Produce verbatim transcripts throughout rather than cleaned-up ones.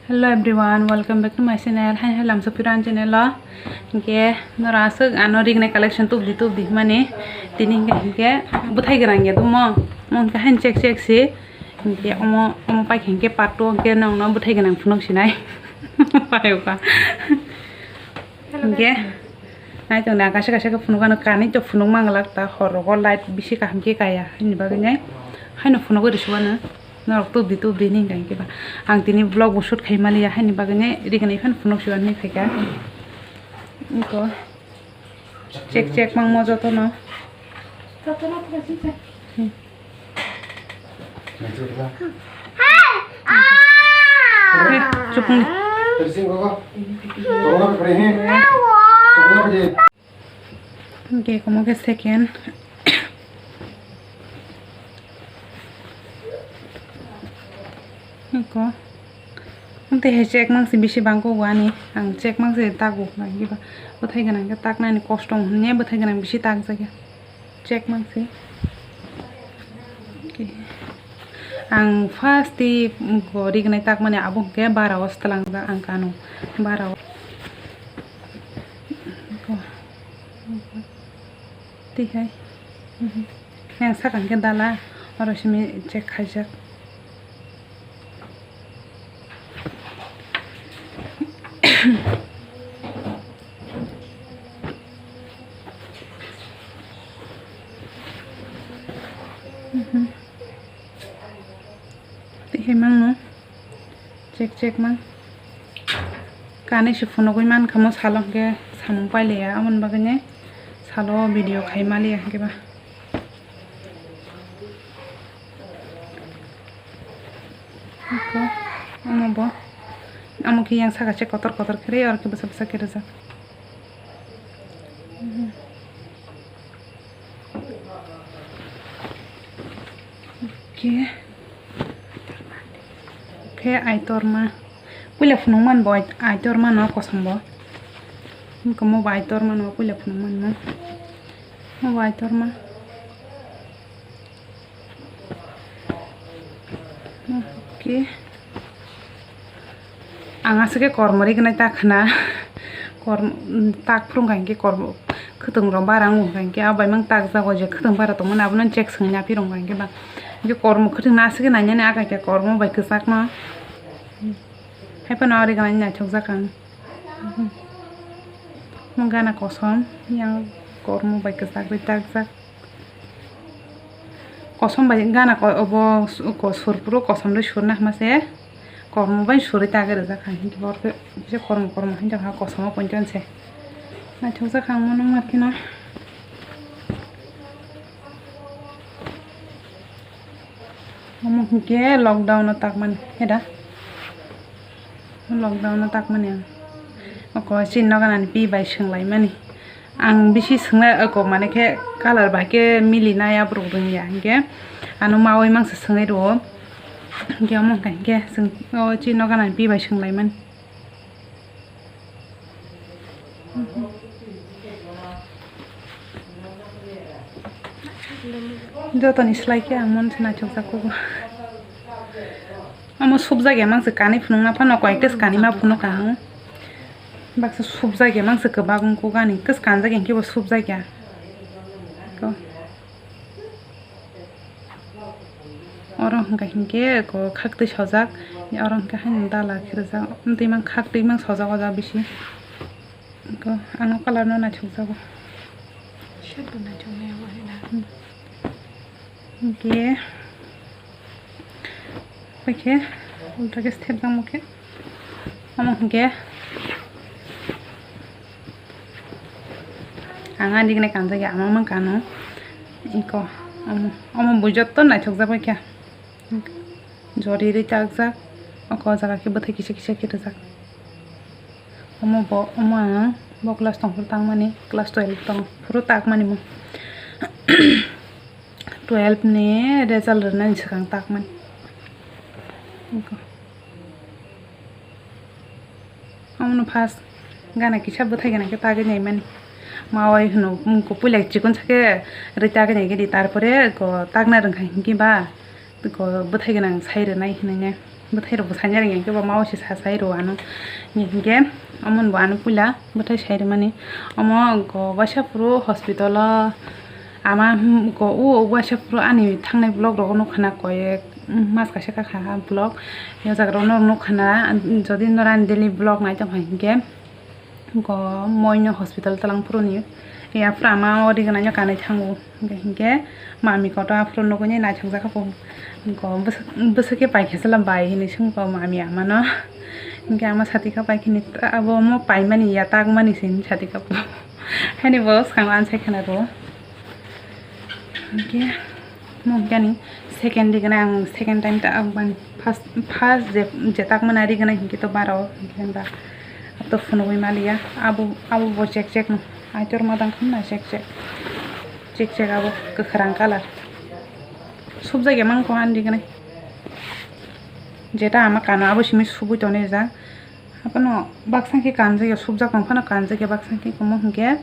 Hello everyone, welcome back to my channel. Hai hai lamsa piran channel o. Hinkhe nora aswk ano rignai collection tubdi tubdi himani. Tini hinkhe hinkhe bwthai gwnang ya dumo. Mo hinkhe hain check check si. Hinkhe omo omo paikha hinkhe part two hinkhe nongno bwthai gwnang phunuk sinai. Payoka. Hinkhe nai tong na kaisa kaisa khe phunuk ano kanwi to phunuk manglak ta hor rogo light bisi kaham khe kaya hini bagwi nai haino phunuk ri suwano. Norok tubdi tubdi ni hinkha hinkhe ba ang tini vlog bo shoot khai maliya haini bagwi ne rignai phano phunuk si hwnwi phaikha. Iko check check mangmo jotono. He, chukung. Hinkhe omo khe second. Eko. Tei hai chekmang se bisi bangkuk ani. Ang chekmang se tago. Bwthai gwnang khe taknani kosto hwnwi bwthai gwnang bisi takjak ya. Chekmang se. Ang first tei gori gwnai takmani abo hwnkhe bara o swtlangjak ang kano. Bara o. Tihai. Yang sakang khe dala oro simi check khaijak. Tihai mangno. Check check mang. Kanwi se phunugwi mankha mo salo hwnkhe samung pailaiya, aboni bagwino salo video khai maliya hwnkhe ba. Eko, omo bo. Omo khe yang saka se kotor kotor khe ri, oro khe bwsa bwsa khe rijak. Khe, khe aitorma. Puila phunukmani bo ait-, aitorma no kosom bo. Wngkha mo bo aitorma no puila phunukmani mo. Mo bo aitorma. Okay. Ang aswk khe kormo rignai tak khna. Kormo, tak phuru hwnkha hinkhe kormo khwtwng rok bara wngkha hinkhe abo bai mang tak jago je khwtwng bara tongmani abono check swngwi naphirok hwnkha hinkhe ba. Hinkhe kormo khwtwng no aswk khe nainani aka khe kormo bai kwchak no. Haiphano ori gana naithok jak ang. Mo gana kosom yang kormo bai kwchak bai tak jak. Kosom bai gana ko-, obo su-, ko-, sur phuru kosom rwi surna hwnma se kormo bai surwi tagwi rwjak kha, hinkhe bo khe kisa kormo kormo hinjak kha kosom o poito se. Naithokjak kha ang mano markhe no. Omo hinkhe lockdown o takmani, heda? Lockdown o takmani ang. Oko chini noganani pi bai swnglaimani. Ang bisi swngnai, oko mane khe colour bai khe milinai aborok rwngya. Hinkhe ano mawi mangsa swngwi rwo. Hinkhe omo hinkhe chwng o chini noganani pi bai swnglaimani. Jotoni slai khe ang mano se naithokjak kugo. Omo subjak ya mangse kanwi phunukma phano koyekta se kanwi ma phunukha ang. Baksa subjak ya mangse kwbak wngkuk ani kwskanjak ya hinkhe bo subjak ya. Ko. Oro hwnkha hinkhe ko khaktwi sojak, oro hwnkha haino dala khe rijak, amtwi mang khaktwi mang sojak o jaga bisi. Ko ano colour no naithokjago. Sebo naithoknai abo hai na. Hmm. Hinkhe, paikhe, ulta khe step jang mokhe. Omo hinkhe. Ang ani gwnai kanjak ya, ama mang kano. Iko, omo, omo bo joto naithok jak bai kha. Jori ri takjak. Oko jaga khe bwthai kisa kisa khe rijak. Omo bo, omo ang bo class tong phuru tangmani, class twelve tong phuru takmani mo. Twelve ni result rwnani swkang takmani. Iko. Omono first gana kisa bwthai gana khe tagwi naimani. Mawai hwno mungko puila chikon sakhe rwi tagwi naigwi di, tarpore ko takna rwngkha hinkhe ba ko bwthai gana sai rwnai hinwi ne. Bwthai rok bo saina rwngya khe bo ma o se sa sai rw ano. Hinkhe omo bo ano puila bwthai sai rwmani. Omo go waisa phuru hospital o ama, hmm, go o waisa phuru ani thangnai vlog rok nukha na, koyek, hmm, mas kaisa kakha vlog. O jaga rok no nukha na, jodi norok ani daily vlog nai tongkha hinkhe. Go moino hospital twlang phuruni, ya phuru ama o rigwnaino kanwi thango. Hinkhe, hinkhe mami koto aphuru nugwi naithokjakha po. Go bwswk, bwswk khe paikhe chwla bai hinwi swngkha mami amano. Hinkhe ama satikha paikhini, abo omo paimani ya takmani se hinwi satikha po. Haini bo swkang ansai khna rwo. Hinkhe. Mo hinkhe ani second rigwnai, ang second time ta ang bani first, first je, je takmani rigwnai hinkhe to bara o hinkhe ba to phunugwi maliya. Abo, abo bo chek chek no. Aitor ma dang khum na chek chek. Chek chek abo kwkhwrang colour. Subjak ya mangkho ani rigwnai. Jeta ama kano abo simi subui tonwi rijak. Haphano baksa khe kanjak ya, subjak tong phano kanjak ya baksa khe, omo hinkhe.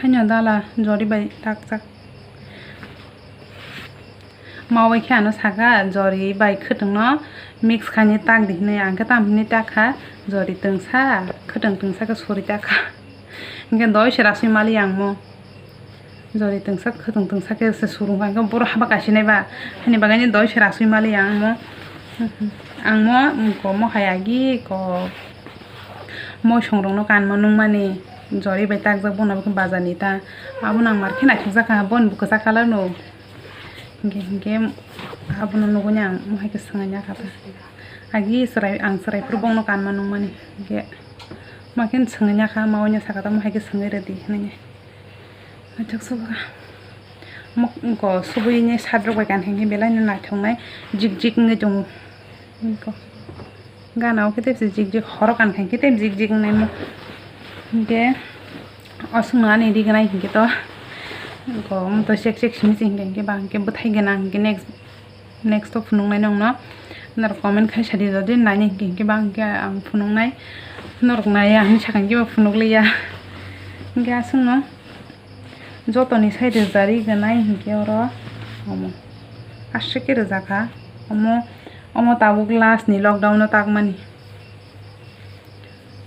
Haino dala jori bai takjak. Ma bai khe ano saka, jori bai khwtwngno mix khainwi tak di hinwi, ang khe tamo hinwi tak kha, jori twngsa, khwtwng twngsa khe sori tak kha. Hinkhe doi se rasui mali ang mo. Jori twngsa, khwtwng twngsa khe se surung kha, hinkhe boro haba kasinai ba, haini bagwi doi se rasui mali ang mo. Ang mo, ko mo hai agi ko. Moisong rokno kanma nungmani jori bai takjak, bono bo khe bazar ni ta. Abono ang mar khe naithokjak kha, boni bo kwchak colour no. Hinkhe, hinkhe abono nugwi ang mohai khe swngwi ya kha ta. Agi chwrai, ang chwrai phuru bongno kanma nungmani. Hinkhe ma khe swngwi ya kha, ma bai no saka ta, mohai khe swngwi rwdi hinwi. Naithok subukha. Mok-, ko subui ni sat rok bai kan hinkhe belai no naithok nai, jik jik wngwi tongo. Ko gana o khe tei jik jik, horo kan khe tei jik jik wngnai mo. Hinkhe aswk no ani rignai hinkhe to. Ko omo to chek chek simi se hinkhe, hinkhe ba hinkhe bwthai gana hinkhe next. Next o phunuknai nokno norok comment khai sadi, jodi naini hinkhe, hinkhe ba hinkhe ang phunuknai, norok naiya hinwi sakha hinkhe ba phunukliya. Hinkhe aswkno jotoni sai rwjari gwnai hinkhe oro omo aswk khe rwjakha. Omo, omo tabuk last ni lockdown o takmani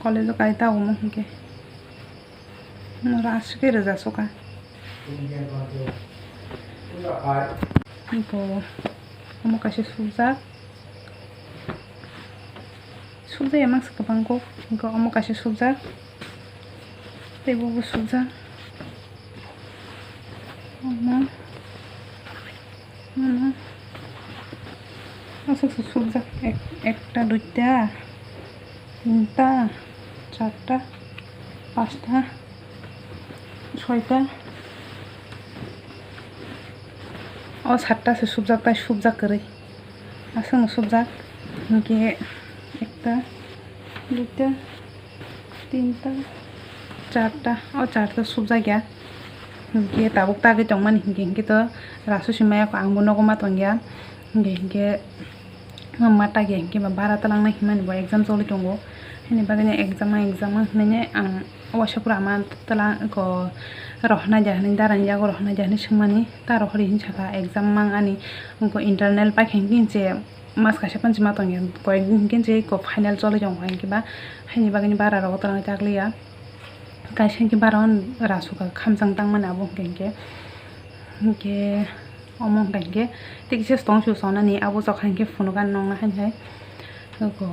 college o kai ta omo hinkhe. Noro aswk khe rwjak sukha. Bo omo kaisa subjak. Subjak ya mangsa kwbang kok. Hinkhe omo kaisa subjak. Tei bo bo subjak. Omo. Ano aswk se subjak, ek-, ekta, duita, tinta, charta, pasta, soita. O satta se subjak, tai subjak kwrwi. Aswkno subjak. Hinkhe ekta, duita, tinta, charta, o charta subjak ya. Hinkhe tabuk tagwi tongmani hinkhe, hinkhe to rasu si maya kho, ang bo nogo ma tongya. Hinkhe, hinkhe ma tagya hinkhe ba bara twlangnai hinmani bo exam choli tongo. Hini bagwino exam, exam hinwi ang waisa phuru ama twlang ko rohornai da hinwi, darani yago rohornai da hinwi swngmani, ta rohori hinwi sakha exam mang ani, wngkha internal paikha hinkhe je. Mas kaisa phano se ma tongya, koyek din hinkhe je eko final choli tongkha hinkhe ba, haini bagwino bara rogo twlangwi chakliya. Kaisa hinkhe bara on rasukha khamjang tangmani abo hinkhe, hinkhe, hinkhe omo hinkhe tei kisa tong su sonani abo chokha hinkhe phunukha nongna hainhai. Eko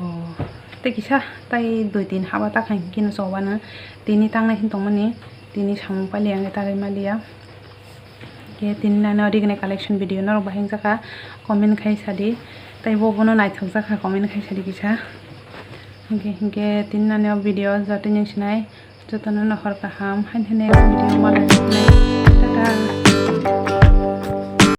tei kisa tai dui tin haba takha hinkhe no chobana tini tangnai hin tongmani tini samung pailiya hinkhe tagwi maliya. Hinkhe tini nani o rignai collection video norok bahai wngjakha, comment khai sadi. Tai bo bono naithok jakha, comment khai sadi kisa. Hinkhe, hinkhe tini nani o video joto ni sinai jotono no hor kaham, haini next video malai nai. Tata.